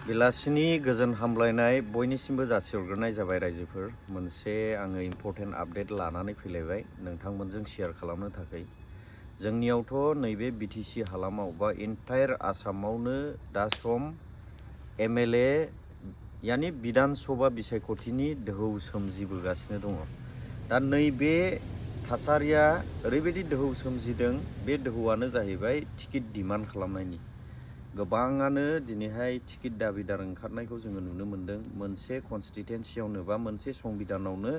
बेलासिनि गोजोन हामलायनाय बयनिसिमबो जासिहरग्रोनाय जाबाय रायजोफोर। मोनसे आङो इम्परटेन्ट आपडेट लानानै फैलायबाय नोंथांमोनजों शेयार खालामनो थाखाय। जोंनियावथ' नैबे बिटिसि हालामाव बा एन्टायर आसामावनो दा सम एमएलए यानि बिधान सभा बिसायख'थिनि दोहौ सोमजिबोगासिनो दङ। दा नैबे थासारिया ओरैबायदि दोहौ सोमजिदों, बे दोहौआनो जाहैबाय टिकेट डिमान्ड खालामनायनि। गोबाङानो दिनैहाय टिकेट दाबिदार ओंखारनायखौ जोङो नुनो मोन्दों। मोनसे कनस्टिटेन्सियावनो बा मोनसे संबिधानावनो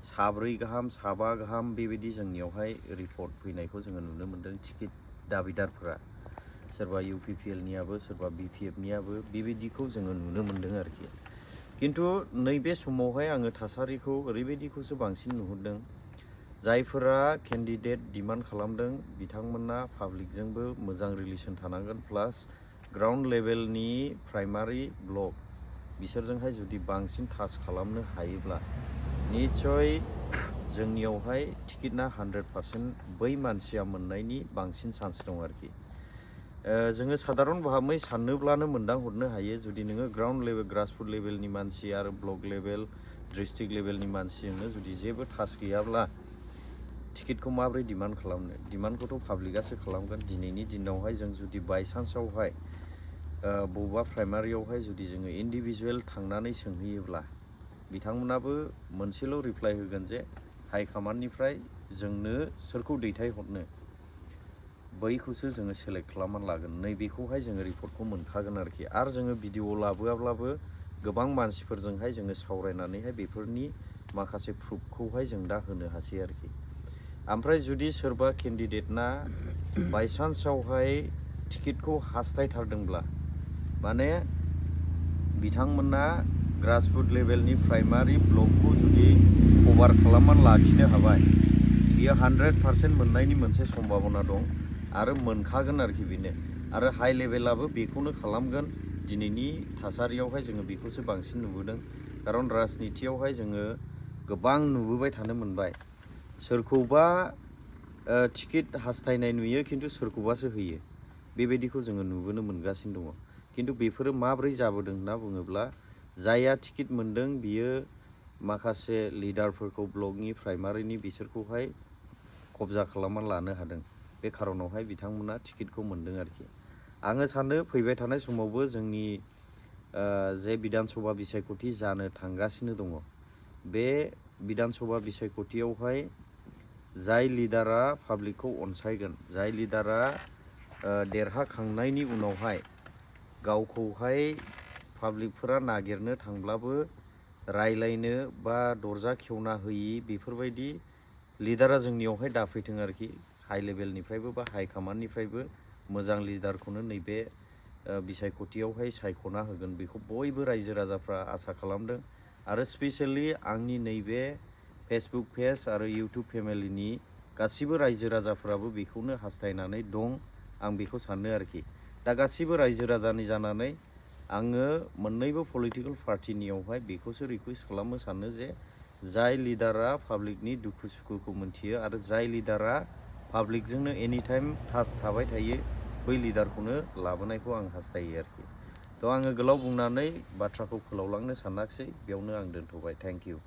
साब्रै गाहाम साबा गाहाम बेबायदि जोंनियावहाय रिपर्ट फैनायखौ जोङो नुनो मोन्दों। टिकेट दाबिदारफोरा सोरबा इउपिपिएलनियाबो सोरबा बिपिएफनियाबो बेबायदिखौ जोङो नुनो मोन्दों आरोखि। किन्तु नैबे समावहाय आङो थासारिखौ ओरैबायदिखौसो बांसिन नुहुरदों, जायफोरा केन्डिडेट डिमान्ड खालामदों बिथांमोना पाब्लिकजोंबो मोजां रिलेसन थानांगोन, प्लास ग्राउन्ड लेभेलनि प्राइमारि ब्लक बिसोरजोंहाय जुदि बांसिन टाच खालामनो हायोब्ला निस्सय जोंनियावहाय टिकेटना 100% बै मानसिया मोननायनि बांसिन चान्स दं आरोखि। जोङो साधारन भाबै साननोब्लानो मोनदांहरनो हायो, जुदि नोङो ग्राउन्ड लेभेल ग्रासरुट लेभेलनि मानसि आरो ब्लक लेभेल डिस्ट्रिक्ट लेभेलनि मानसिजोंनो जुदि जेबो टाच गैयाब्ला टिकेटखौ माबोरै डिमान्ड खालामनो? डिमान्डखौथ' पाब्लिकआसो खालामगोन। दिनैनि दिनावहाय जों जुदि बायसान्सआवहाय बबेबा प्राइमारियावहाय जुदि जोङो इन्डिभिजुवेल थांनानै सोंहैयोब्ला बिथांमोनाबो मोनसेल' रिप्लाइ होगोन जे हाइकामान्डनिफ्राय जोंनो सोरखौ दैथायहरनो बैखौसो जोङो सेलेक्ट खालामनानै लागोन। नैबेखौहाय जोङो रिपर्टखौ मोनखागोन आरोखि। आरो जोङो भिडिअ लाबोआब्लाबो गोबां मानसिफोरजोंहाय जोङो सावरायनानैहाय बेफोरनि माखासे प्रुफखौहाय जों दा होनो हासै आरोखि। ओमफ्राय जुदि सोरबा केन्डिडेटना बायसान्सआवहाय टिकेटखौ हास्थायथारदोंब्ला, माने बिथांमोना ग्रासरुट लेभेलनि प्राइमारि ब्लकखौ जुदि कभार खालामनानै लाखिनो हाबाय, बियो 100% मोननायनि मोनसे सम्भाबना दं आरो मोनखागोन आरोखि बेनो। आरो हाइ लेभेलाबो बेखौनो खालामगोन। दिनैनि थासारियावहाय जोङो बेखौसो बांसिन नुबोदों, खारन राजनितियावहाय जोङो गोबां नुबोबाय थानो मोनबाय। सोरखौबा टिकेट हास्थायनाय नुयो, खिन्थु सोरखौबासो होयो, बेबायदिखौ जोङो नुबोनो मोनगासिनो दङ। खिन्थु बेफोरो माब्रै जाबोदों होनना बुङोब्ला, जायहा टिकेट मोनदों बियो माखासे लिडारफोरखौ ब्लकनि प्राइमारिनि बिसोरखौहाय कब्जा खालामनानै लानो हादों। बे खारनावहाय बिथांमोना टिकेटखौ मोनदों आरोखि। आङो सानो फैबाय थानाय समावबो जोंनि जे बिधान सभा बिसायख'थि जानो थांगासिनो दङ, बे बिधान सभा बिसायख'थियावहाय जाय लिडारा पाब्लिकखौ अनसायगोन, जाय लिडारा देरहाखांनायनि उनावहाय गावखौहाय पाब्लिकफोरा नागिरनो थांब्लाबो रायलायनो बा दरजा खेवना होयि बेफोरबायदि लिडारा जोंनियावहाय दाफैथों आरोखि। हाइ लेभेलनिफ्रायबो बा हाइकामान्डनिफ्रायबो मोजां लिडारखौनो नैबे बिसायख'थियावहाय सायख'ना होगोन, बेखौ बयबो रायजो राजाफ्रा आसा खालामदों। आरो स्पेसियेलि आंनि नैबे फेसबुक पेज आरो इउटुब फेमिलिनि गासिबो रायजो राजाफ्राबो बेखौनो हास्थायनानै दं, आं बेखौ सानो आरोखि। दा गासिबो रायजो राजानि जानानै आङो मोननैबो पलिटिकेल पार्टिनियावहाय बेखौसो रिकुवेस्ट खालामनो सानो जे जाय लिडारा पाब्लिकनि दुखु सुखुखौ मोनथियो आरो जाय लिडारा पाब्लिकजोंनो एनि टाइम टाच थाबाय थायो, बै लिडारखौनो लाबोनायखौ आं हास्थायो आरोखि। थ' आङो गोलाव बुंनानै बाथ्राखौ फोलावलांनो सानाखिसै, बेयावनो आं दोनथ'बाय। Thank you.